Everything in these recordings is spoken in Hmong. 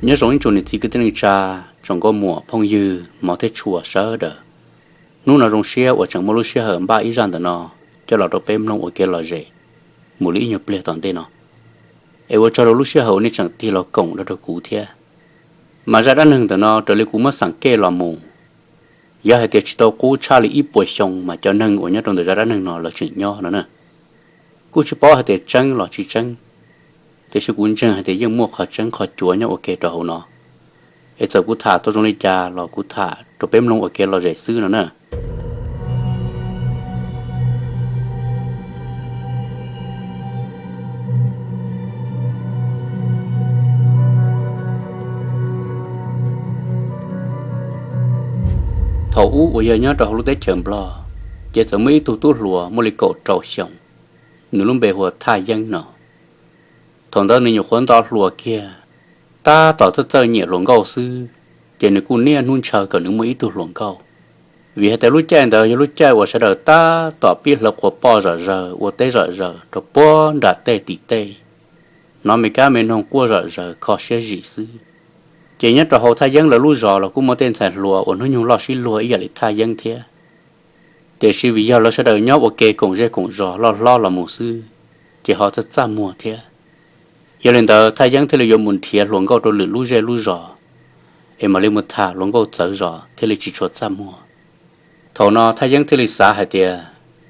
Nyob zoo ib tsoom niam txiv kwv tij neej tsa, tsoom nkauj muam phooj ywg hmov thiab tshua sawv daws. Hnub no zoo siab uas tseem muaj lub sij hawm npaj ib zaj ntawm no coj los rau peb mloog ua kev lom zem mus li ib nyuag pliag tom ntej no. Es ua tsaug rau lub sij hawm uas nej tseem tig los koom nrog rau kuv thiab. Mas zaj dab neeg ntawm no raws li kuv muab xeem kej los mus, yog hais tias tsis tau qub tshaj li ib puas xyoo mas cov neeg uas nyob rau ntawm zaj dab neeg no lawv tseem nyob no na. Kuj tsis paub hais tias tseeb los tsis tseeb, tiam sis kuv ntseeg hais tias yeej muaj qhov tseeb qhov cuav nyob ua ke rau hauv no. Es txawm kuv tham tau zoo li cas los kuv tham rau peb mloog ua kev lom zem xwb no na. Thaum ub uas yog nyob rau hauv lub teb chaws Nplog, ces txawm muaj ib tug tub hluas muaj li kaum rau xyoo, nws lub npe hu ua Thaj Yeeb no. Thaum ntawd nws nyuam qhuav nto hluas kiag, tab tom txawj txawj nyiam hluas nkauj xwb, ces nws kuj niaj hnub ntshaw kom nws muaj ib tug hluas nkauj. Vim hais tias lub caij ntawd yog lub caij uas sawv daws tab tom pib hlawv qhuas poj zom zaws ua teb zom zaws rau puag nram tej tim tej, hnov me kab me noog quaj zom zaws kho siab zim xwb. Ces nyob rau hauv Thaj Yeeb lawv lub zos los kuj muaj tej ntxhais hluas uas hnub nyoog loj sib luag ib yam li Thaj Yeeb thiab. Tiam sis vim yog lawv sawv daws nyob ua ke koom zej koom zos loj hlob los mus xwb, ces ho txaj txaj muag thiab. Yog li ntawd Thaj Yeeb thiaj li yuav mus nrhiav hluas nkauj rau lwm lub zej lub zos, es mam li mus tham hluas nkauj txawv zos thiaj li tsis tshua txaj muag. Thaum no Thaj Yeeb thiaj li xav hais tias,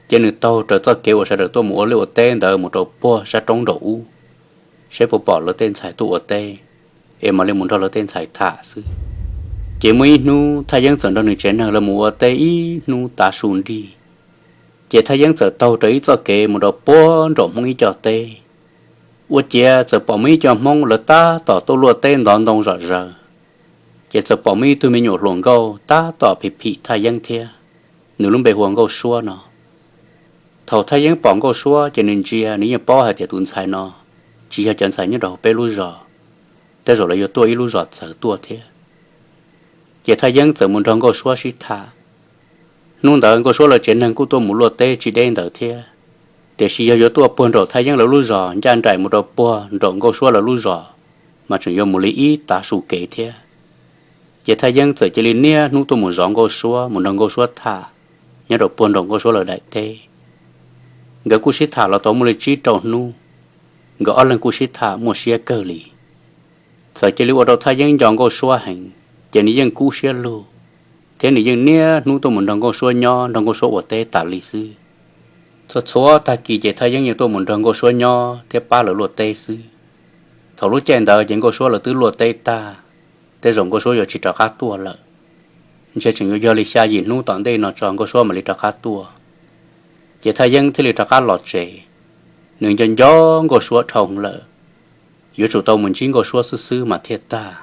ces nws taug raws txoj kev uas sawv daws tuaj mus ua liaj ua teb ntawd mus rau puag sab roob nraum ub, seb puas pom lawv tej ntxhais tuaj ua teb, es mam li mus nrog lawv tej ntxhais tham xwb. Ces muaj ib hnub Thaj Yeeb txawm nrog nws tsev neeg lawv mus ua teb ib hnub tav su nrig, ces Thaj Yeeb txawm taug raws ib txoj kev mus rau puag nraum Hmoob ib co teb. Ua ciav txawm pom muaj ib co Hmoob lawv tab tom tuaj luaj teb ntov ntoo zom zaws, ces txawm pom muaj ib tug me nyuam hluas nkauj tab tom phim phim Thaj Yeeb thiab, nws lub npe hu ua Nkauj Suab no. Thaum Thaj Yeeb pom Nkauj Suab ces nws ntsia nws yeej paub hais tias tus ntxhais no tsis yog cov ntxhais nyob rau hauv peb lub zos, tej zaum lawv yuav tuaj ib lub zos txawv tuaj thiab. Ces Thaj Yeeb txawm mus nrog Nkauj Suab sib tham. Hnub ntawd Nkauj Suab lawv tsev neeg kuj tuaj mus luaj teb tsis deb ntawd thiab, tiam sis yog yuav tuaj puag nraum Thaj Yeeb lawv lub zos ncaj nraim mus rau puag nraum Nkauj Suab lawv lub zos, mas tseem yuav mus li ib tav su kev thiab. Ces Thaj Yeeb txawm cia li niaj hnub tuaj mus zov Nkauj Suab mus nrog Nkauj Suab tham nyob rau puag nraum Nkauj Suab lawv daim teb. Nkawd kuj sib tham los tau muaj li tsib rau hnub, nkawd ob leeg kuj sib tham muaj siab kawg li. Txawm cia li ua rau Thaj Yeeb nco Nkauj Suab heev, ces nws yeej kub siab lug, thiab nws yeej niaj hnub tuaj mus nrog Nkauj Suab nyob nrog Nkauj Suab ua teb tas li xwb. Txhua txhua tag kis ces Thaj Yeeb yeej tuaj mus nrog Nkauj Suab nyob thiab pab lawv luaj teb xwb. Thaum lub caij ntawd ces Nkauj Suab lawv twb luaj teb tag, tej zaum Nkauj Suab yuav tsis rov qab tuaj lawm. Ntshe tseem yuav yog li xya yim hnub tom ntej no tso Nkauj Suab mam li rov qab tuaj. Ces Thaj Yeeb thiaj li rov qab los tsev. Nws nco nco Nkauj Suab dhau lawm, yuav tsum tau mus ntsib Nkauj Suab xwb xwb mas thiaj tag.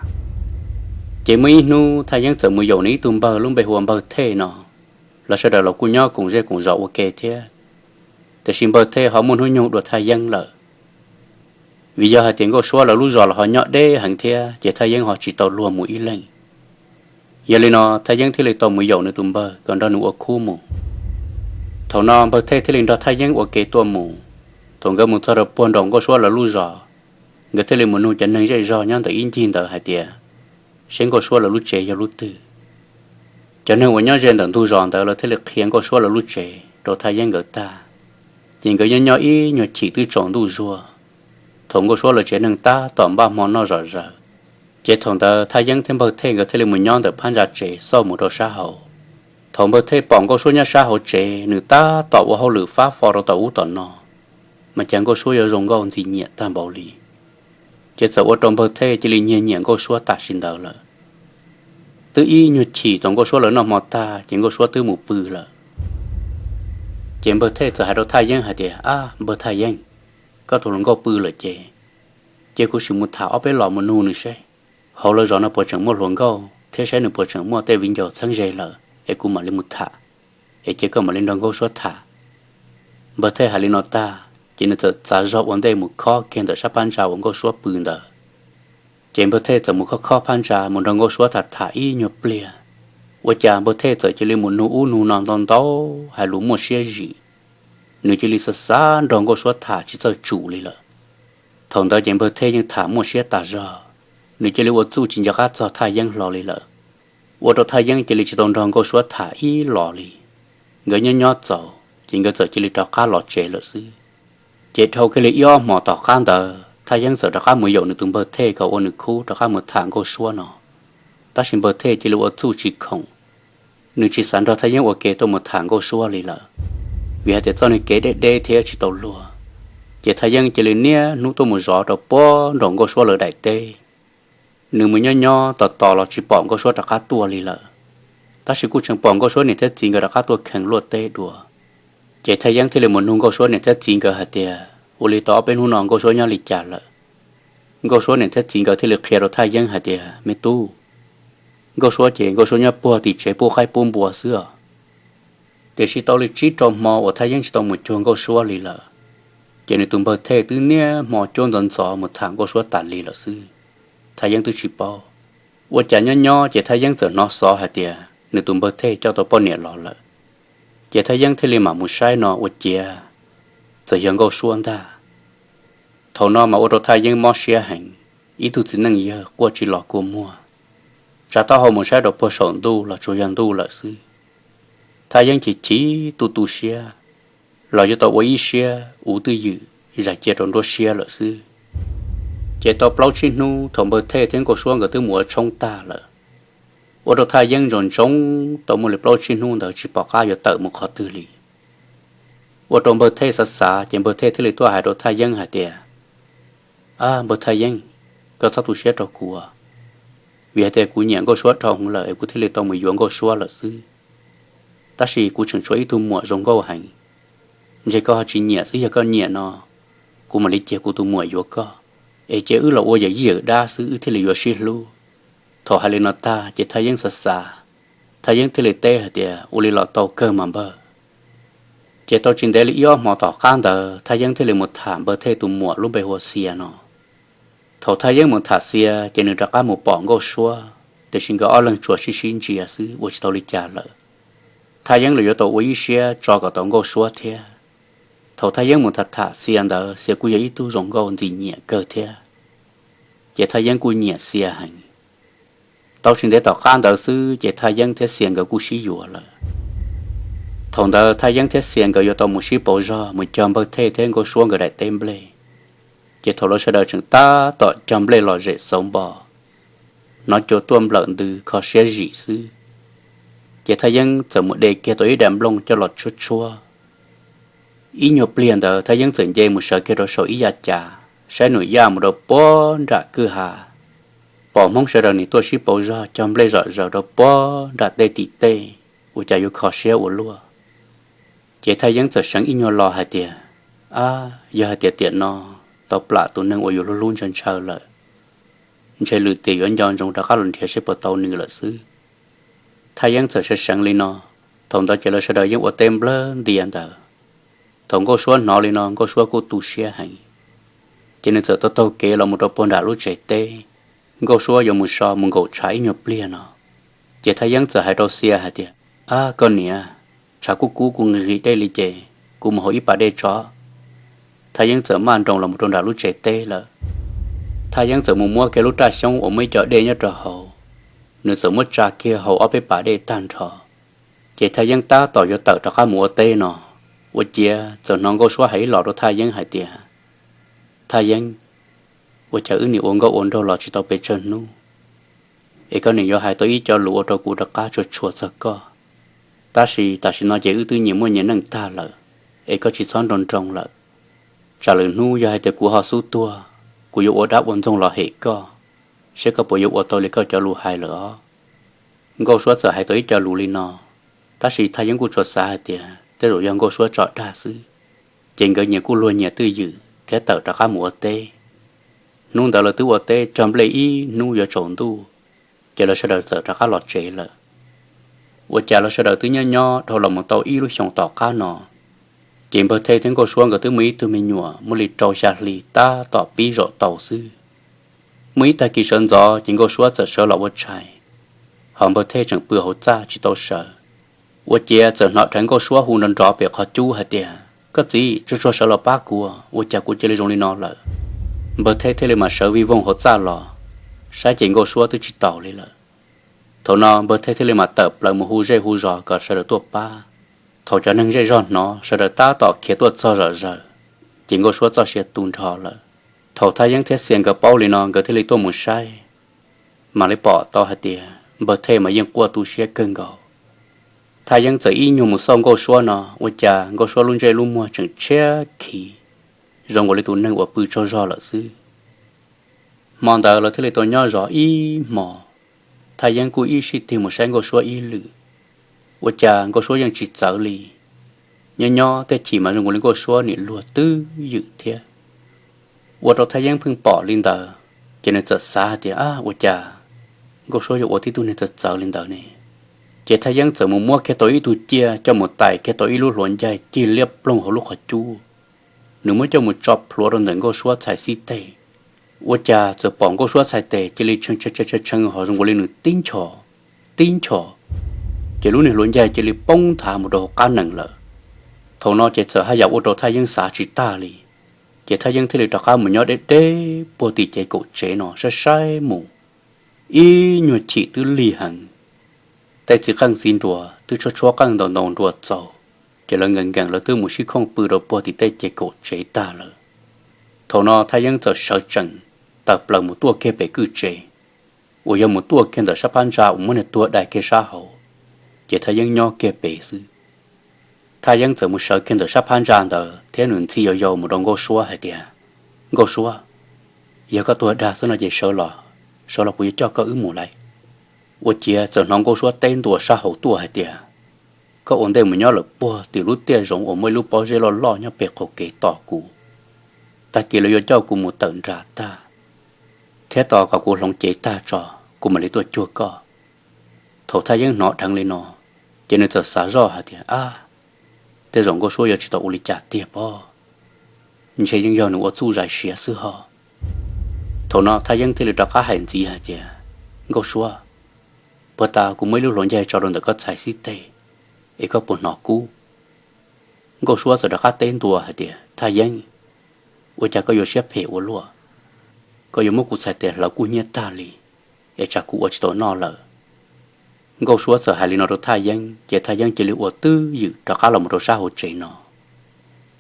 Ces muaj ib hnub Thaj Yeeb txawm mus yaum nws ib tug npawg lub npe hu ua Npawg Thej no. Lawv sawv daws los kuj nyob koom zej koom zos ua ke thiab, tiam sis Npawg Thej ho muaj hnub nyoog dua Thaj Yeeb lawm. Vim yog hais tias Nkauj Suab lawv lub zos los ho nyob deb heev thiab ces Thaj Yeeb ho tsis tau luag mus ib leeg. Yog li no Thaj Yeeb thiaj li tau mus yaum nws tus npawg kom nrog nws ua khub mus. Thaum no Npawg Thej thiaj li nrog Thaj Yeeb ua ke tuaj mus. Thaum nkawd mus txog rau puag nraum Nkauj Suab lawv lub zos, nkawd thiaj li mus nug cov neeg zej zog nyob ntawm ib ncig ntawd hais tias, seb Nkauj Suab lawv lub tsev yog lub twg. Cov neeg uas nyob ze ntawm ntug zos ntawd lawv thiaj li qhia Nkauj Suab lawv lub tsev rau Thaj Yeeb nkawd tag. Ces nkawd nyob nyob ib nyuag chim twb tsaus ntuj zuag. Thaum Nkauj Suab lawv tsev neeg tab tom npaj hmo noj zom zaws, ces thaum ntawd Thaj Yeeb thiab Npawg Thej nkawd thiaj li mus nyob ntawm phab ntsa tsev xauj mus rau sab hauv. Thaum Npawg Thej pom Nkauj Suab nyob sab hauv tsev nws tab tom ua hauj lwm fab fo rau tom ub tom no, mas cas Nkauj Suab yuav zoo nkauj ntxim nyiam tag npaum li. Ces txawm ua rau Npawg Thej cia li nyiag nyiam Nkauj Suab tam sim ntawd lawm. Twb ib nyuag chim thaum Nkauj Suab lawv noj hmo tag ces Nkauj Suab twb mus pw lawm. Ces Npawg Thej txawm hais rau Thaj Yeeb hais tias, ab Npawg Thaj Yeeb, koj tus hluas nkauj pw lawm ces, ces kuv sim mus tham ob peb los mus nug nws seb, hauv lawv zos no puas tseem muaj hluas nkauj thiab saib nws puas tseem muaj tej viv ncaus txheeb ze lawm es kuv mam li mus tham, es cia koj mam li nrog Nkauj Suab tham. Npawg Thej hais li no tag ces nws txawm txav zog ua ntej mus khob kiag ntawm sab phab ntsa uas Nkauj Suab pw ntawd. Ces Npawg Thej txawm mus khob khob phab ntsa mus nrog Nkauj Suab tham tham ib nyuag pliag, ua cas Npawg Thej txawm cia li mus nug ub nug no ntau ntau hais lus muaj siab zim. Nws cia li xav xav nrog Nkauj Suab tham tsis txawj tsum li lawm. Thaum ntawd ces Npawg Thej yeej tham muaj siab tas zog, nws cia li ua txuj tsis nco qab txog Thaj Yeeb hlo li lawm. Ua rau Thaj Yeeb cia li tsis tau nrog Nkauj Suab tham ib los li. Nkawd nyob nyob txaus ces nkawd txawm cia li rov qab los tsev lawm xwb. Ces dhau kiag li ib ob hmos tom qab ntawd Thaj Yeeb txawm rov qab mus yaum nws tus npawg Thej kom ua nws khub rov qab mus tham Nkauj Suab no. Tab sis npawg Thej cia li ua txuj tsis khoom, nws tsis xav nrog Thaj Yeeb ua ke tuaj mus tham Nkauj Suab li lawm, vim hais tias txoj niag kev deb deb thiab tsis tau luag. Ces Thaj Yeeb cia li niaj hnub tuaj mus zov rau puag nraum Nkauj Suab lawv daim teb. Nws mus nyob nyob tos tos los tsis pom Nkauj Suab rov qab tuaj li lawm, tab sis kuj tseem pom Nkauj Suab niam thiab txiv nkawd rov qab tuaj kheev luaj teb dua. Ces Thaj Yeeb thiaj li mus nug Nkauj Suab niam thiab txiv nkawd hais tias ua li tau ob peb hnub no Nkauj Suab nyob li cas lawm. Nkauj Suab niam thiab txiv nkawd thiaj li qhia rau Thaj Yeeb hais tias, me tub, Nkauj Suab ces Nkauj Suab nyob puag tim tsev pub qaib pub npua xwb os. Tiam sis tau li tsib rau hmo uas Thaj Yeeb tsis tau mus cuag Nkauj Suab li lawm, ces nws tus npawg Thej twb niaj hmo cuab ntxov ntxov mus tham Nkauj Suab tas li lawm xwb. Thaj Yeeb twb tsis paub. Ua cas nyob nyob ces Thaj Yeeb txawm hnov xov hais tias nws tus npawg Thej coj tau poj niam los lawm. Ces Thaj Yeeb thiaj li mam mus saib no ua ciav txawm yog Nkauj Suab ntag. Thaum no mas ua rau Thaj Yeeb mob siab heev, ib tug txiv neej yawg quaj tsis los kua muag, tsa taub hau mus saib rau puag saum ntuj los tsuas yog ntuj lawm xwb. Thaj Yeeb chim chim tu tu siab, los yuav tau ua ib siab ua twj ywm zais cia rau nruab siab lawm xwb. Ces tau plaub tsib hnub thaum npawg Thej thiab Nkauj Suab nkawd twb mus ua tshoob tag lawm, ua rau Thaj Yeeb ntsoov ntsoov tau muaj li plaub tsib hnub ntawd tsis pom qab yuav tawm mus qhov twg li. Ua rau npawg Thej xav xav ces npawg Thej thiaj li tuaj hais rau Thaj Yeeb hais tias, a npawg Thaj Yeeb, koj txhob tu siab rau kuv, vim hais tias kuv nyiam Nkauj Suab dhau hwv lawm es kuv thiaj li tau mus yuav Nkauj Suab lawm xwb. Tab sis kuv tseem tshuav ib tug muam zoo nkauj heev, ntshe koj ho tsis nyiam xwb, yog koj nyiam no kuv mam li cia kuv tus muam yuav koj, es cia wb los ua yawm yij yawm dab xwb wb thiaj li yuav sib hlub. Thaum hais li no tag ces Thaj Yeeb xav xav, Thaj Yeeb thiaj li teb hais tias, ua li los tau kawg mas npawg. Ces tau tsis ntev li ib ob hmos tom qab ntawd Thaj Yeeb thiaj li mus tham npawg Thej tus muam lub npe hu ua Xia no. Thaum Thaj Yeeb mus tham Xia ces nws rov qab mus pom Nkauj Suab, tiam sis nkawd ob leeg tsuas sib sib ntsia xwb ua tsis tau li cas lawm. Thaj Yeeb los yuav tau ua ib siab tso kom tau Nkauj Suab thiab. Thaum Thaj Yeeb mus tham tham Xia ntawd Xia kuj yog ib tug zoo nkauj ntxim nyiam kawg thiab, ces Thaj Yeeb kuj nyiam Xia heev. Tau tsis ntev tom qab ntawd xwb ces Thaj Yeeb thiab Xia nkawd kuj sib yuav lawm. Thaum ntawd Thaj Yeeb thiab Xia nkawd yuav tau mus sib pauv zog mus cog npawg Thej thiab Nkauj Suab nkawd daim teb nplej. Ces thaum lawv sawv daws tseem tab tom cog nplej lom zem xauv npo, hnov cua tuaj nplawm ntws kho siab zim xwb, ces Thaj Yeeb txawm mus de kiag tau ib daim nplooj coj los tshuab tshuab. Ib nyuag pliag ntawd Thaj Yeeb txawm nce mus sawv kiag rau saum ib yav cav saib nws yaj mus rau puag nram kwj ha, pom Hmoob sawv daws nim tuaj sib pauv zog cog nplej zom zaws rau puag nram tej tim tej, ua cas yuav kho siab ua luaj. Ces Thaj Yeeb txawm seev ib nyuag lo hais tias, ab, yog hais tias tiam no tau plam tus neeg uas yus hlub hlub ntshaw ntshaw lawm, ntshe lwm tiam yuav nco ntsoov rov qab los nrhiav seb puas tau nws lawm xwb. Thaj Yeeb txawm seev seev li no, thaum ntawd ces lawv sawv daws yeej ua teb nplawg ntias ntawd. Thaum Nkauj Suab hnov li no Nkauj Suab kuj tu siab heev, ces nws txawm taug taug kev los mus rau puag nram lub tsev teb. Nkauj Suab yuav mus so mus nkaum tshav ib nyuag pliag no, ces Thaj Yeeb txawm hais rau Xia hais tias, ab koj niam, tshav kuj kub kuv nqis nqis dej li ces kuv mus hau ib pas dej tso. Thaj Yeeb txawm maj nroos los mus rau nram lub tsev teb lawm. Thaj Yeeb txawm mus muab kiag lub raj xyoob uas muaj ib co dej nyob rau hauv, nws txawm muab tsa kiag haus ob peb pas dej tag nrho. Ces Thaj Yeeb tab tom yuav tawm rov qab mus ua teb no, ua ciav txawm hnov Nkauj Suab hais ib los rau Thaj Yeeb hais tias, Thaj Yeeb, ua cas wb nim ua nkauj ua nraug los tsis tau pes tsawg hnub, es koj nim yuav hais tau ib co lus ua rau kuv rov qab tshua tshua txog koj. Tab sis tam sim no ces wb twb nyias muaj nyias neej tag lawm, es koj tsis txhob nroo nroo lawm. Tsam lwm hnub yog hais tias kuv ho xub tuag, kuv yuav ua dab ua ntxoog los hem koj, seb koj puas yuav ua tau li koj cov lus hais lawm os. Nkauj Suab txawm hais tau ib co lus li no, tab sis Thaj Yeeb kuj tsuas xav hais tias tej zaum yog Nkauj Suab tso dag xwb. Ces nkawd nyias kuj luag nyias twj ywm thiab tawm rov qab mus ua teb. Hnub ntawd lawv twb ua teb cog nplej ib hnub yuav tsaus ntuj, ces lawv sawv daws txawm rov qab los tsev lawm. Ua cas lawv sawv daws twb nyob nyob dhau los mus tau ib lub xyoos tom qab no, ces npawg Thej thiab Nkauj Suab nkawd twb muaj ib tug me nyuam muaj li rau xya hli tab tom pib zaum tau xwb. Muaj ib tag kis sawv ntxov ces Nkauj Suab txawm sawv los ua tshais, ho npawg Thej tseem pw hauv txaj tsis tau sawv. Ua ciav txawm hnov dheev Nkauj Suab hu nrov nrov pem qhov cub hais tias, koj txiv, tsuag tsuag sawv los pab kuv, ua cas kuv cia li zoo li no lawm. Npawg Thej thiaj li mam sawv vij voog hauv txaj los, saib ces Nkauj Suab twb tsis taus li lawm. Thaum no npawg Thej thiaj li mam tawm plaws mus hu zej hu zos kom sawv daws tuaj pab. Thaum cov neeg zej zog hnov sawv daws tab tom khiav tuaj txog zom zaws, ces Nkauj Suab txoj sia tu nrho lawm. Thaum Thaj Yeeb thiab Xia nkawd paub li no nkawd thiaj li tuaj mus saib, mam li pom tau hais tias npawg Thej mas yeej quaj tu siab kawg nkaus. Thaj Yeeb txawm ib nyuag mus xauj Nkauj Suab no, ua cas Nkauj Suab lub ntsej lub muag tseem tshiab khiv, zoo nkaus li tus neeg uas pw tsaug zog lawm xwb. Hmo ntawd lawv thiaj li tau nyob zov ib hmo. Thaj Yeeb kuj ib sij tig mus saib Nkauj Suab ib lwm, ua cas Nkauj Suab yeej tsis txawv li. Nyob nyob tej chim mas zoo nkaus li Nkauj Suab nim luag twb ywm thiab. Ua rau Thaj Yeeb pheej pom li ntawd, ces nws txawm xav hais tias, ab, ua cas Nkauj Suab yuav ua tib tug neeg txawv txawv li ntawd ne? Ces Thaj Yeeb txawm mus muab kiag tau ib tug ciaj coj mus tais kiag tau ib lub hluav ncaig cig liab ploog hauv lub qhov cub. Nws muab coj mus tso plhuav rau ntawm Nkauj Suab txhais xib teg. Ua cas txawm pom Nkauj Suab txhais tes cia li tshee tshee tshee tshee ho zoo nkaus li nws tib nchos, tib nchos, ces lub niag hluav ncaig cia li poob nthav mus rau hauv qab nees lawm. Thaum no ces txawm haj yam ua rau Thaj Yeeb xav tsis tag li. Ces Thaj Yeeb thiaj li rov qab mus nyob deb deb puag tim ces kaum tsev no saib saib mus. Ib nyuag chim twb lig heev, tej txiv qeej txiv nruas twb tshuab tshuab qeej ntaus ntaus nruas txaus, ces lawv nkees nkees lawv twb mus sib khooj pw rau puag tim tej ces kaum tsev tag lawm. Thaum no Thaj Yeeb txawm sawv tsees tawm plaws mus tuaj kiag pem kwj tsev, uas yog mus tuaj kiag ntawm sab phab ntsa uas muab niag tuag dai kiag sab hauv, ces Thaj Yeeb nyob kiag pem xwb. Thaj Yeeb txawm mus sawv kiag ntawm sab phab ntsa ntawd thiab nws ntxhi yau yau mus rau Nkauj Suab hais tias, Nkauj Suab, yog koj tuag dag xwb no ces sawv los, sawv los kuv yuav coj koj wb mus lawm. Ua ciav txawm hnov Nkauj Suab teb ntua sab hauv tuaj hais tias, koj ua ntej mus nyob lawm puag tim lub tiaj zoov uas muaj ib lub pob zeb loj loj nyob pem qaum kev tos kuv. Tag kis lawv yuav coj kuv mus tawm nram tag, thiab tos kom kuv hloov cev tag tso, kuv mam li tuaj cuag koj. Thaum Thaj Yeeb hnov dheev li no, ces nws txawm xav zoj hais tias, ab, tej zaum Nkauj Suab yuav tsis tau ua li cas tiag pob, ntshe yeej yog nws ua txuj zais siav xwb ho. Thaum no Thaj Yeeb thiaj li rov qab hais ntxiv hais tias, Nkauj Suab, puag ta kuv muab ib lub hluav ncaig tso rau ntawm koj txhais xib teg, es koj puas hnov kub? Nkauj Suab txawm rov qab teb ntua hais tias, Thaj Yeeb, ua cas koj yuav siab phem ua luaj? Koj yuav muab kuv txhais tes hlawv kub hnyiab tag li, es tsam kuv ua tsis tau noj lawm. Nkauj Suab txawm hais li no rau Thaj Yeeb ces Thaj Yeeb cia li ua twj ywm rov qab los mus rau sab hauv tsev no.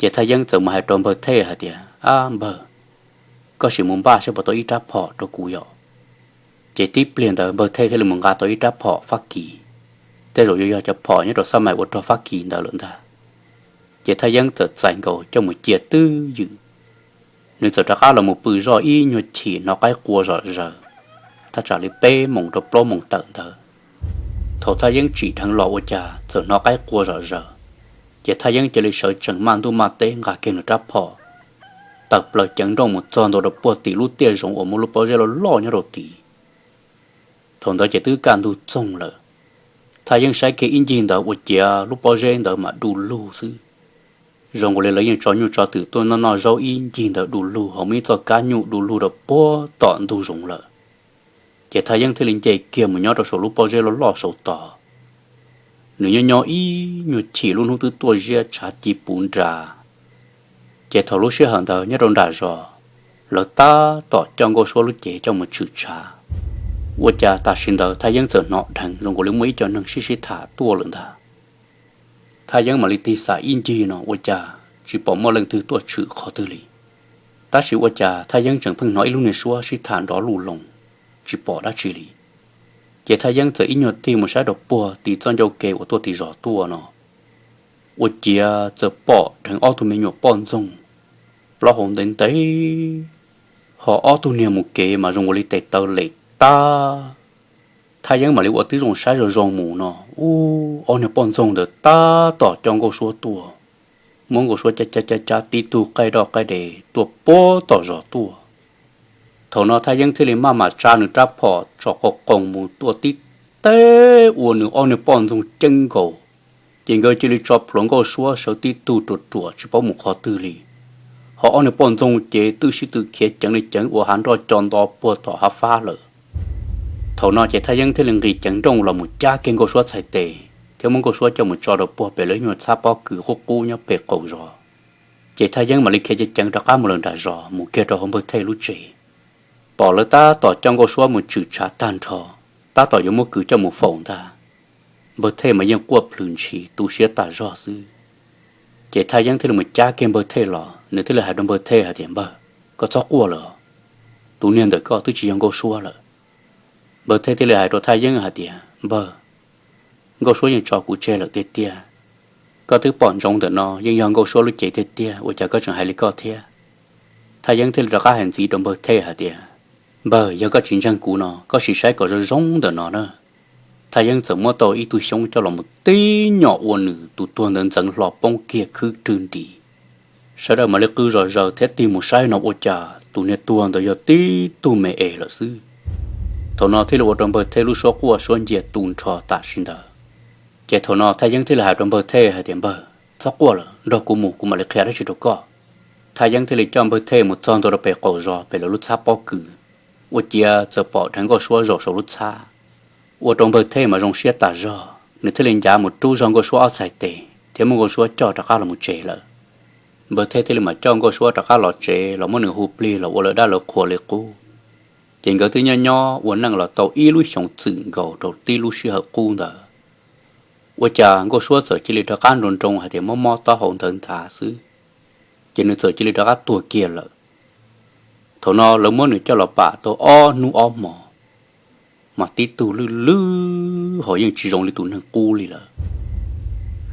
Ces Thaj Yeeb txawm mus hais rau npawg Thej hais tias, ab npawg, koj sim mus npaj saib puas tau ib rab phom rau kuv yom. Ces tib pliag ntawd npawg Thej thiaj li mus nqa tau ib rab phom Fab Kis, tej zaum yuav yog cov phom nyob rau xab mais ua rog Fab Kis ntawd lawm ntag. Ces Thaj Yeeb txawm txais nkaus coj mus cia twj ywm. Nws txawm rov qab los mus pw zoj ib nyuag chim hnov qaib qua zom zaws, thaj tsam li peb moos rau plaub moos tawm ntawd. Thaum Thaj Yeeb tsim dheev los ua cas txawm hnov qaib qua zom zaws, ces Thaj Yeeb cia li sawv tsees maj ntuj maj teb nqa kiag nws rab phom, tawm plaws ceev nrooj mus txog ntua rau puag tim lub tiaj zoov uas muaj lub pob zeb loj loj nyob rau tid. Thaum ntawd ces twb kaj ntug txoog lawm. Thaj Yeeb saib kiag ib ncig ntawd ua ciav lub pob zeb ntawd mas du lug xwb, zoo nkaus li lawv yeej tso nyuj tso twm tuaj noj noj zaub ib ncig ntawd du lug ho muaj ib txoj kab nyuj du lug rau puag tom ntug zoov lawm. Ces Thaj Yeeb thiaj li nce kiag mus nyob rau saum lub pob zeb loj loj saum tod. Nws nyob nyob ib nyuag chim lub hnub twb tuaj ziab tshav ci puv nra. Ces thaum lub sij hawm ntawd nyob rau nram zos, lawv tab tom coj Nkauj Suab lub cev coj mus tshwm tshav. Ua cas tam sim ntawd Thaj Yeeb txawm hnov dheev zoo nkaus li muaj ib co neeg sib sib tham tuaj lawm ntag. Thaj Yeeb mam li tig xam ib ncig no ua cas tsis pom muaj leej twg tuaj tshwm qhov twg li. Tab sis ua cas Thaj Yeeb tseem pheej hnov ib lub niag suab sib tham nrov luj loos, tsis pom dab tsi li. Ces Thaj Yeeb txawm ib nyuag tig mus saib rau puag tim txoj ncauj ke uas tuaj tim zos tuaj no, ua ciav txawm pom dheev ob tug me nyuam poj ntxoog plaub hau ntev ntev, ho ob tug niag mus kev mas zoo ua li tes taw lem tag. Thaj Yeeb mam li ua tib zoo saib zoo zoo mus no, ub, ob niag poj ntxoog ntawd tab tom coj Nkauj Suab tuaj, muab Nkauj Suab cab cab cab cab tib tug qaij doj qaij de tuaj puag tom zos tuaj. Thaum no Thaj Yeeb thiaj li maj mam tsa nws rab phom tso qas qoos mus tua tib teg ua nws ob niag poj ntxoog ceeb nkaus. Ces nkawd cia li tso plhuav Nkauj Suab sawv tib tug ruam ruam tsis paub mus qhov twg li, ho ob niag poj ntxoog ces twb sib tw khiav ceev li ceev ua hav nroj co nto puag tom hav fab lawm. Thaum no ces Thaj Yeeb thiaj li nqis ceev nrooj los mus cab kiag Nkauj Suab txhais tes thiab muab Nkauj Suab coj mus tso rau puag pem lawv nyuag txhab pob kws qub qub nyob pem qaum zos. Ces Thaj Yeeb mam li khiav ceev ceev rov qab mus lawm nram zos mus kiag rau hauv npawg Thej lub tsev. pom lawv tab tom coj Nkauj Suab mus tshwm tshav tag nrho, tab tom yuav muab kwv coj mus faus ntag. Npawg Thej mas yeej quaj plhws ntshis tu siab tas zog xwb. Ces Thaj Yeeb thiaj li mus cab kiag Npawg Thej los, nws thiaj li hais rau Npawg Thej hais tias, Npawg, koj txhob quaj lawm os, tus niag ntawm koj twb tsis yog Nkauj Suab lawm. Npawg Thej thiaj li hais rau Thaj Yeeb hais tias, Npawg, Nkauj Suab yeej tso kuv tseg lawm tiag tiag. Koj twb pom ntsoov ntawm no yeej yog Nkauj Suab lub cev tiag tiag, ua cas koj tseem hais li koj thiab? Thaj Yeeb thiaj li rov qab hais ntxiv rau Npawg Thej hais tias, Npawg, yog koj tsis ntseeg kuv no, koj sim saib kom zoo zoo ntawm no na. Thaj Yeeb txawm muab tau ib tug xyoob coj los mus tib nyom ua nws tus tuag ntawd ntxeev hlo poob kiag khwb rwg nris. Sawv daws mam li qw zom zaws thiab tig mus saib no ua cas tus niag tuag ntawd yog tib tug me es lawm xwb. Thaum no thiaj li ua rau Npawg Thej lub suab quaj suab ncia tu nrho tam sim ntawd. Ces thaum no Thaj Yeeb thiaj li hais rau Npawg Thej hais tias, Npawg, txhob quaj lawm, nrog kuv mus, kuv mam li qhia dab tsi rau koj. Thaj Yeeb thiaj li coj Npawg Thej mus txog ntua rau pem qaum zos pem lawv lub txhab pob kws, ua ciav txawm pom dheev Nkauj Suab zaum saum lub txhab. Ua rau Npawg Thej mas zoo siab tas zog, nws thiaj li ncav mus rub zog Nkauj Suab ob txhais tes thiab muab Nkauj Suab coj rov qab los mus tsev lawm. Npawg Thej thiaj li mam coj Nkauj Suab rov qab los tsev los muab nws hu plig los ua lawv dab lawv qhua li qub. Ces nkawd twb nyob nyob ua neej los tau ib lub xyoos txwm nkaus rau tib lub sij hawm qub ntawd, ua cas Nkauj Suab txawm cia li rov qab nroo nroo hais tias mob mob taub hau ntawd nthav xwb, ces nws txawm cia li rov qab tuag kiag lawm. Thaum no lawv muab nws coj los pam tau ob hnub ob hmo, mas tib tug lwj lwj ho yeej tsis zoo li tus neeg qub li lawm.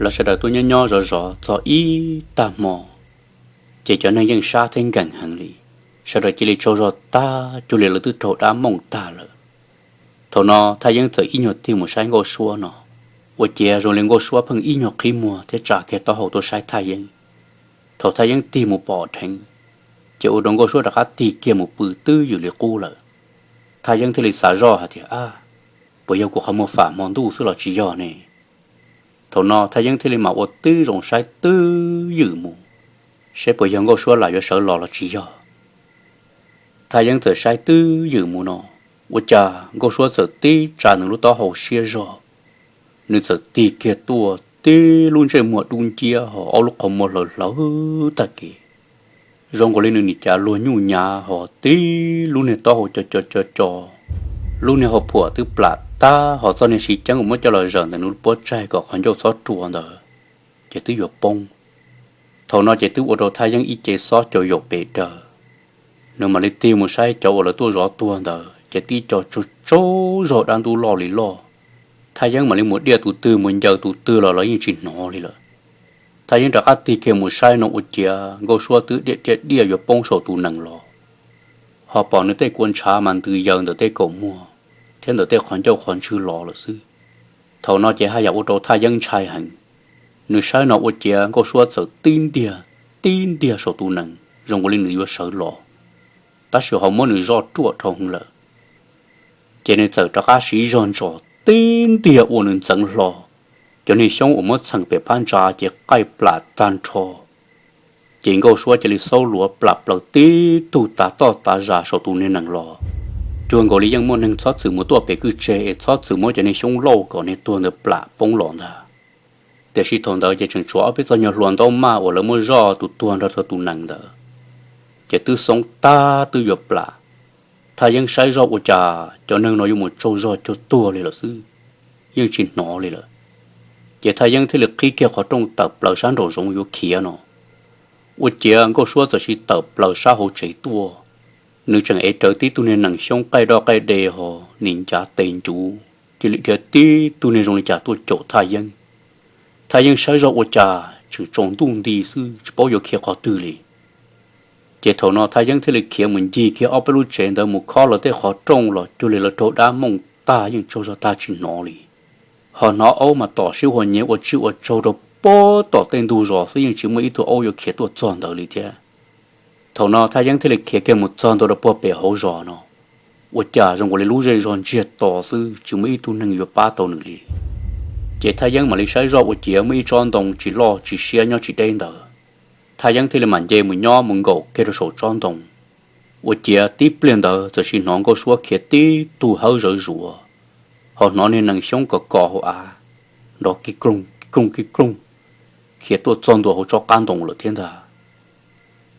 Lawv sawv daws tuaj nyob nyob zov zov txog ib tag hmo, ces cov neeg yeej sab thiab nkees heev li, sawv daws cia li tsaug zog tag cuag li lawv twb raug dab mooj tag lawm. Thaum no Thaj Yeeb txawm ib nyuag tig mus saib Nkauj Suab no, ua ciav zoo li Nkauj Suab pheej ib nyuag qhib muag thiab tsa kiag taub hau tuaj saib Thaj Yeeb. Thaum Thaj Yeeb tig mus pom dheev, ces ua rau Nkauj Suab rov qab tig kiag mus pw twb ywm li qub lawm. Thaj Yeeb thiaj li xav zoj hais tias, Ab, puas yog kuv qhov muag fam hmo ntuj xwb los tsis yog ne? Thaum no Thaj Yeeb thiaj li mam ua tib zoo saib twb ywm mus, seb puas yog Nkauj Suab lam yuav sawv los los tsis yog. Thaj Yeeb txawm saib twb ywm mus no, ua cas Nkauj Suab txawm tib tsa nws lub taub hau siab zog, nws txawm tig kiag tuaj tib lub ntsej muag dub nciab ho ob lub qhov muag hlawv hlawv tag kev, zoo nkaus li nws nim cav luag nyuj nyav ho tib lub niag taub hau co co co co, lub niag hau phuam twb plam tag ho txoj niag siv ceeb uas muab coj los zawm ntawm nws lub pob tsaig kom qhov ncauj txhob rua ntawd ces twb yuav poob. Thaum no ces twb ua rau Thaj Yeeb ib ce xob caum yaum pes daws. Nws mam li tig mus saib cov uas lawv tuaj zov tuag ntawd ces tib co tsaug tsaug zog dab ntub loj li loj. Thaj Yeeb mam li mus diaj tus twg mus ncaws tus twg los lawv yeej tsis hnov li lawm. Thaj Yeeb rov qab tig kiag mus saib no ua ciav Nkauj Suab twb diaj diaj diaj yuav poob saum tus nees los, ho pom nws tej kua ntshav mas ntws yaws ntawm tej kaum muag thiab ntawm tej qhov ncauj qhov ntswg los lawm xwb. Thaum no ces haj yam ua rau Thaj Yeeb ntshai heev. Nws saib no ua ciav Nkauj Suab txawm tib ntiag tib ntiag saum tus nees zoo nkaus li nws yuav sawv los, tab sis ho muab nws zoj ruam dhau heev lawm. Ces nws txawm rov qab siv zog ntsos tib ntiag ua nws ntxeev hlo, cov niag xyoob uas muab txheem pem phab ntsa ces qaij plam tag nrho. Ces Nkauj Suab cia li xaub luav plam plaws tib tug tav toj tav zas saum tus niag nees los, cuag nkaus li yeej muaj neeg txhob txwm mus tuaj pem kwj tseg es txhob txwm muab cov niag xyoob lauj kom niag tuag ntawd plam poob los ntag. Tiam sis thaum ntawd ces tseem tshuav ob peb txoj nyuag hlua ntaub maj uas lawv muab zoj tus tuag nrog rau tus nees ntawd, ces twb xoob tag twb yuav plam. Thaj Yeeb saib zoj ua cas cov neeg no yuav mus tsaug zog cuag tuag li lawm xwb, yeej tsis hnov li lawm. Ces Thaj Yeeb thiaj li qhib kiag qhov rooj tawm plaws sab nraum zoov yuav khiav no, ua ciav Nkauj Suab txawm siv tawm plaws sab hauv tsev tuaj. Nws tseem ev raws tib tug niag nees xyoob qaij doj qaij de ho nim ncav tes ncuv cia li dhia tib tug niag zoo li cas tuaj caum Thaj Yeeb. Thaj Yeeb saib zoj ua cas tseem tsaus ntuj nti xwb tsis paub yuav khiav qhov twg li. Ces thaum no Thaj Yeeb thiaj li khiav mus ncig kiag ob peb lub tsev ntawd mus khob lawv tej qhov rooj los cuag li lawv raug dab mooj tag yeej tsaug zog tag tsis hnov li. Ho hnov aub mas tom siab hua nyiav ua tsiaj ua tsaug rau puag tom tej ntug zos xwb yeej tsis muaj ib tug aub yuav khiav tuaj txog ntawd li thiab. Thaum no Thaj Yeeb thiaj li khiav kiag mus txog ntua rau puag pem hauv zos no, ua cas zoo nkaus li lub zej zog ntsiag to xwb tsis muaj ib tug neeg yuav pab tau nws li. Ces Thaj Yeeb mam li saib zoj ua ciav muaj ib tsob ntoo tsis loj tsis siab nyob tsis deb ntawd. Thaj Yeeb thiaj li mam nce mus nyob mus nkaum kiag rau saum tsob ntoo. Ua ciav tib pliag ntawd txawm sim hnov Nkauj Suab khiav tib tug hawb zawv zuav, ho hnov niag nees xyoob kos kos hauv av, nrov kij kloog kij kloog kij kloog, khiav tuaj txog ntua hauv tsob qab ntoo lawm thiab ntag.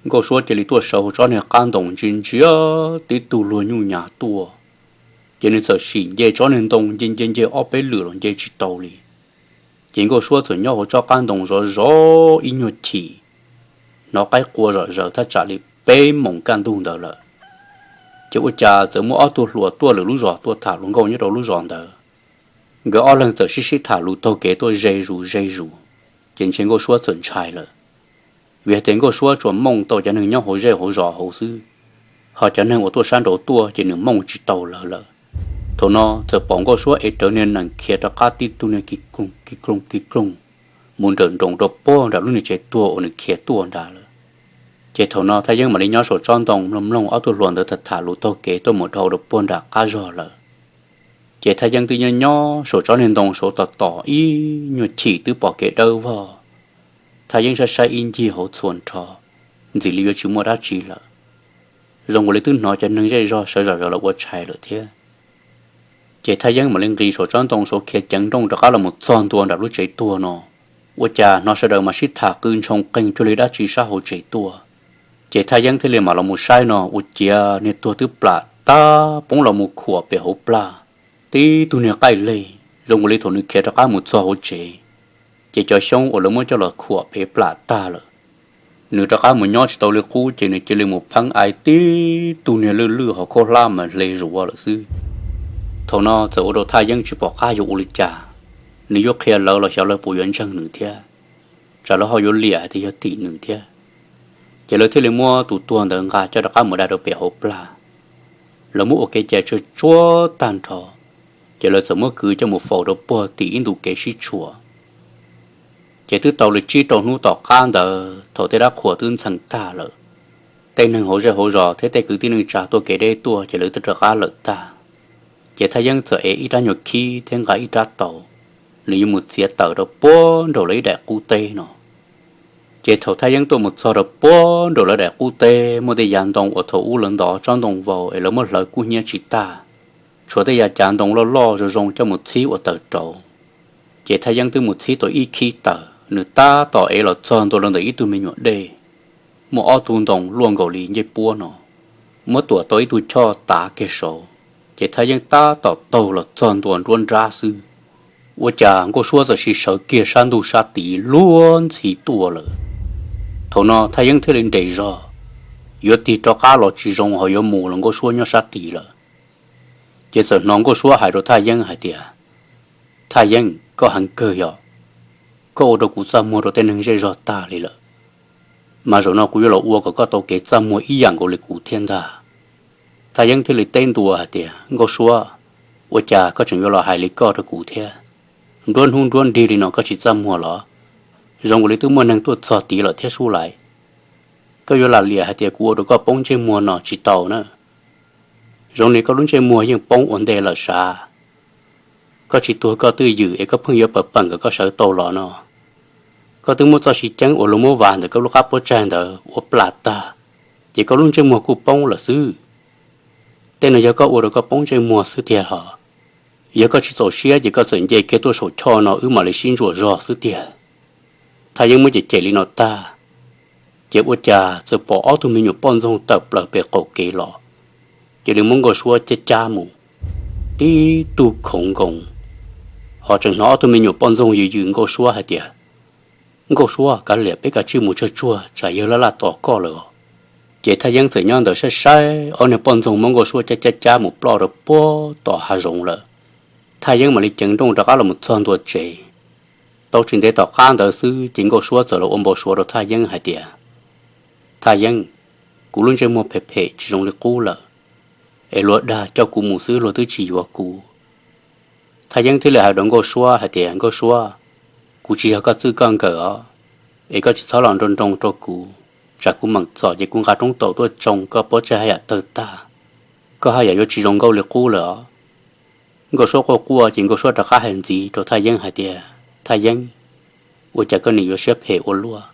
Nkauj Suab cia li tuaj sawv hauv tsob niag qab ntoo ntsia ntsia tib tug luag nyuj nyav tuaj, ces nws txawm sim nce tsob niag ntoo nce nce nce ob peb lwm los nce tsis tau li. Ces Nkauj Suab txawm nyob hauv tsob qab ntoo zov zov ib nyuag chim, hnov qaib qua zom zaws thaj tsam li peb moos kaj ntug ntawd lawm. Ces ua cas txawm muaj ob tug hluas tuaj lwm lub zos tuaj tham hluas nkauj nyob rau lub zos ntawd. Nkawd ob leeg txawm sib sib tham lus taug kev tuaj ze zus ze zus, ces ntshe Nkauj Suab txawm ntshai lawm, vim hais tias Nkauj Suab tsuas mooj tau cov neeg nyob hauv zej hauv zos hauv xwb, ho cov neeg uas tuaj sab nraud tuaj ces nws mooj tsis tau lawv lawm. Thaum no txawm pom Nkauj Suab ev rawv niag nees khiav rov qab tib tug niag ki koog ki koog ki koog mus nrawm nroos rau puag nram lub niag tsev tuag uas nws khiav tuaj nrad lawm. Ces thaum no Thaj Yeeb mam li nyob saum tsob ntoo mloog mloog ob tug hluas ntawd tham tham lus taug kev tuaj mus dhau rau puag nram qab zog lawm. Ces Thaj Yeeb twb nyob nyob saum tsob niag ntoo saud tos tos ib nyuag chim twb pom kev dawb vog. Thaj Yeeb saib saib ib ncig hauv txhua nrho, ntxim li yuav tsis muaj dab tsi lawm, zoo ua li twb hnov cov neeg zej zog sawv zom zaws los ua tshais lawm thiab. Ces Thaj Yeeb mam li nqis saum tsob ntoo saud khiav ceev nrooj rov qab los mus txog ntua nram lub tsev tuag no, ua cas hnov sawv daws mas sib tham qw ntshoo qeeg cuag li dab tsi sab hauv tsev tuaj. Ces Thaj Yeeb thiaj li mam los mus saib no ua ciav niag tuag twb plam tag poob los mus khuam pem hauv plag, tib tug niag qaij leg zoo ua li thaum nws khiav rov qab mus txog hauv tsev, ces cov xyoob uas lawv muab coj los khuam pem plam tag lawm. Nws rov qab mus nyob tsis tau li qub ces nws cia li mus pheeb ai tib tug niag lwj lwj hauv khaub hlab mas hle zuav lawm xwb. Thaum no txawm ua rau Thaj Yeeb tsis pom qab yuav ua li cas, nws yuav qhia lawv los xyov lawv puas yuav ntseeg nws thiab, tsam lawv ho yuav liam hais tias yog tim nws thiab. Ces lawv thiaj li muab tus tuag ntawd nqa coj rov qab mus da rau pem hauv plag. Lawv muab ua kev cai tsawg tsuab tag nrho, ces lawv txawm muab kwv coj mus faus rau puag tim ib ntu kev sib tshuam. Ces twb tau li tsib rau hnub tom qab ntawd thaum tej dab qhuas twb ntxhee tag lawm, tej neeg hauv zej hauv zos thiab tej kwv tij neej tsa tuaj kev deb tuaj ces lawv twb rov qab lawm tag. Ces Thaj Yeeb txawm ev ib rab nyuag khib thiab nqa ib rab taus, nws yuav mus txiav taws rau puag nraum lawv ib daim qub teb no. Ces thaum Thaj Yeeb tuaj mus txog rau puag nraum lawv daim qub teb muaj tej yav ntoo uas thaum ub lawv ntov tsob ntoo vau es lawv muab hlawv kub hnyiab tsis tag, tshuav tej yav cav ntoo loj loj zoo zoo coj mus txhib ua taws rauv. Ces Thaj Yeeb twb mus txhib tau ib khib taws, nws tab tom ev los txog ntua rau ntawm ib tug me nyuam dej, muaj ob tug ntoo luaj nkaus li ncej puab no, muab tuam tau ib tug choj tav kiag saud, ces Thaj Yeeb tab tom taug los txog ntua nruab nrab xwb, ua cas Nkauj Suab txawm sis sawv kiag sab ntug sab tid luag ntxhi tuaj lawm. Thaum no Thaj Yeeb thiaj li nres zog, yuav tig rov qab los tsis zoo ho yuav mus los Nkauj Suab nyob sab tid lawm. Ces txawm hnov Nkauj Suab hais rau Thaj Yeeb hais tias, Thaj Yeeb, koj heev kawg yog, koj ua rau kuv txaj muag rau tej neeg zej zog tag li lawm, mas zaum no kuv yuav los ua kom koj tau kev txaj muag ib yam nkaus li kuv thiab ntag. Thaj Yeeb thiaj li teb ntua hais tias, Nkauj Suab, ua cas koj tseem yuav los hais li koj rau kuv thiab? Nruab hnub nruab nrig li no koj tsis txaj muag los? Zoo li twb muaj neeg tuaj txog tid lawm thiab sub lais. Koj yuav lam liam hais tias kuv ua rau koj poob ntsej muag no tsis tau na. Zoo li koj lub ntsej muag yeej poob ua ntej lawm sav. Koj tsis tuag koj twj ywm es koj pheej yuav pam pam kom koj sawv tau los no. Koj twb muab txoj siv ceeb uas luag muab vas ntawm koj lub qab puab tsaig ntawd ua plam tag, ces koj lub ntsej muag kuj poob lawm xwb. Tej no yog koj ua rau koj poob ntsej muag xwb tiag hos. Yog koj tsis txaus siab ces koj txawm nce kiag tuaj saum choj no wb mam li sib ntsuas zog xwb tiag. Thaj Yeeb muab cem cem li no tag, ces ua cas txawm pom ob tug me nyuam poj ntxoog tawm plaws pem qaum kev los, cia li muab Nkauj Suab cab cab mus tib tug khoov nkoos. Ho tseem hnov ob tug me nyuam poj ntxoog yws yws Nkauj Suab hais tias, Nkauj Suab, kav liam peb kav tsij mus tsawg tsuag tsam yawg laj laj tos koj lawm os. Ces Thaj Yeeb txawm nyob ntawd saib saib ob niag poj ntxoog muab Nkauj Suab cab cab cab mus ploj rau puag tom hav zoov lawm. Thaj Yeeb mam li ceev nrooj rov qab los mus txog ntua tsev. Tau tsis ntev tom qab ntawd xwb ces Nkauj Suab txawm los ua npau suav rau Thaj Yeeb hais tias, Thaj Yeeb, kuv lub ntsej muag phem phem tsis zoo li qub lawm, es luag dag coj kuv mus xwb luag twb tsis yuav kuv. Thaj Yeeb thiaj li hais rau Nkauj Suab hais tias, Nkauj Suab, kuv tsis yog koj txwj koj nkawm os, es koj tsis txhob los nroo nroo rau kuv, tsam kuv meem txom ces kuv nqa roob taum tuaj tsoo koj puab tsaig haj yam tawg tag, koj haj yam yuav tsis zoo nkauj li qub lawm os. Nkauj Suab quaj quaj ces Nkauj Suab rov qab hais ntxiv rau Thaj Yeeb hais tias, Thaj Yeeb, ua cas koj nim yuav siab phem ua luaj?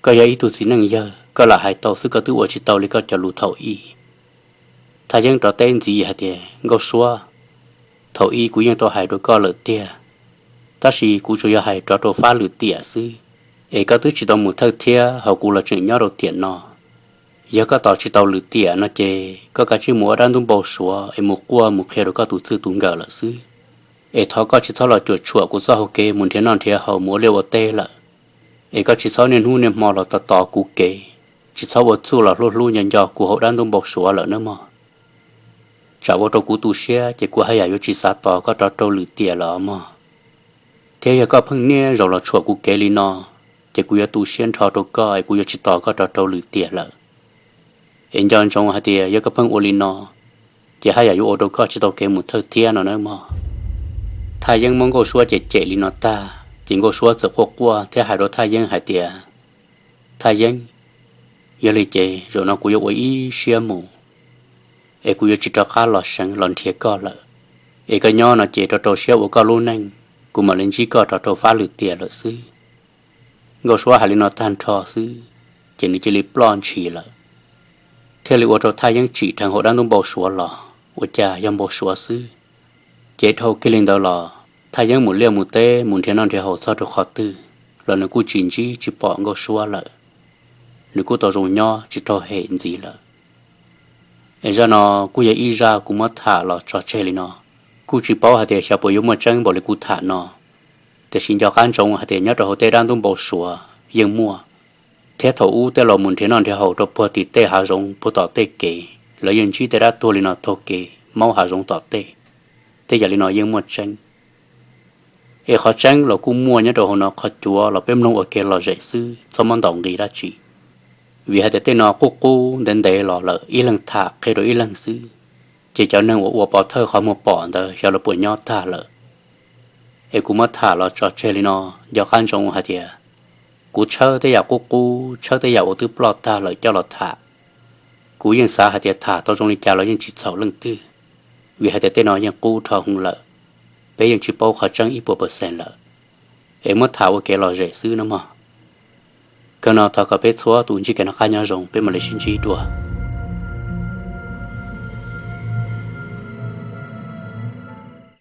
Koj yog ib tug txiv neej yawg, koj lam hais tau xwb, koj twb ua tsis tau li koj cov lus thaum ub. Thaj Yeeb rov teb ntxiv hais tias, Nkauj Suab, thaum ub kuv yeej tau hais rau koj lawm tiag, tab sis kuv tsuas yog hais rov rau fab lwm tiam xwb, es koj twb tsis tau mus thawj thiab ho kuv los tseem nyob rau tiam no. Yog koj tos tsis tau lwm tiam no ces koj kav tsij mus ua dab ntub npau suav es mus quaj mus qhia rau koj tus txij tus nkawm lawm xwb. Es thov koj tsis txhob los cuam tshuam kuv txoj hau kev mus nrhiav noj nrhiav haus mus ua liaj ua teb lawm. Es koj tsis txhob niaj hnub niaj hmo los tos tos kuv kev, tsis txhob ua txuj los hlub hlub nco nco kuv hauv dab ntub npau suav lawm nawb mog. Tsam ua rau kuv tu siab ces kuv haj yam yuav tsis xav tos koj rov rau lwm tiam lawm mog. Thiab yog koj pheej niaj zaus los tshuam kuv kev li no, ces kuv yuav tu siab nrho rau koj es kuv yuav tsis tos koj rov rau lwm tiam lawm. Es nco ntsoov hais tias yog koj pheej ua li no, ces haj yam yuav ua rau koj tsis tau kev mus thawj thiab no nawb mog. Thaj Yeeb muab Nkauj Suab cem cem li no tag ces Nkauj Suab txawm quaj quaj thiab hais rau Thaj Yeeb hais tias, Thaj Yeeb, yog li ces zaum no kuv yuav ua ib siab mus, es kuv yuav tsis rov qab los seev los nrhiav koj lawm. Es koj nyob no ces rau rau siab ua koj lub neej, kuv mam li ntsib koj rov rau fab lwm tiam lawm xwb. Nkauj Suab hais li no tag nrho xwb, ces nws cia li ploj ntshis lawm, thiaj li ua rau Thaj Yeeb tsim dheev hauv dab ntub npau suav los ua cas yog npau suav xwb. Ces dhau kiag li ntawd los Thaj Yeeb mus liaj mus teb mus nrhiav noj nrhiav haus txog rau qhov twg los nws kuj tsis ntsib tsis pom Nkauj Suab lawm. Nws kuj tau zoo nyob tsis raug hem ntxiv lawm. Es zaj no kuj yog ib zaj kuv muab tham los tso tseg li no. Kuj tsis paub hais tias xyov puas yuav muaj tseeb npaum li kuv tham no, tiam sis nco qab ntsoov hais tias nyob rau hauv tej dab ntub npau suav yeej muaj. Thiab thaum ub tej laus mus nrhiav noj nrhiav haus rau puag tim tej hav zoov puag tom tej kev, lawv yeej ntsib tej dab tuag li no taug kev maub hav zoov tom tej. Tej yam li no yeej muaj tseeb. Es qhov tseeb los kuj muaj nyob rau hauv no, qhov cuav los peb mloog ua kev lom zem xwb, txhob muab ntaus nqi dab tsi. Vim hais tias tej no qub qub ntev ntev los lawm ib leeg tham qhia rau ib leeg xwb, ces cov neeg uas ua pov thawj qhov muag pom ntawd xyov lawv puas nyob tag lawm. Es kuv muab tham los tso tseg li no, nco qab ntsoov hais tias kuv tshawb tej yam qub qub, tshawb tej yam uas twb ploj tag lawm coj los tham. Kuv yeej xav hais tias tham tau zoo li cas los yeej tsis txhaum leej twg, vim hais tias tej no yeej qub dhau hwv lawm, peb yeej tsis paub qhov tseeb ib puas percent lawm. Es muab tham ua kev lom zem xwb nawb mog. Kawg no thov kom peb txhua tus ntsib kev noj qab nyob zoo, peb mam li sib ntsib dua.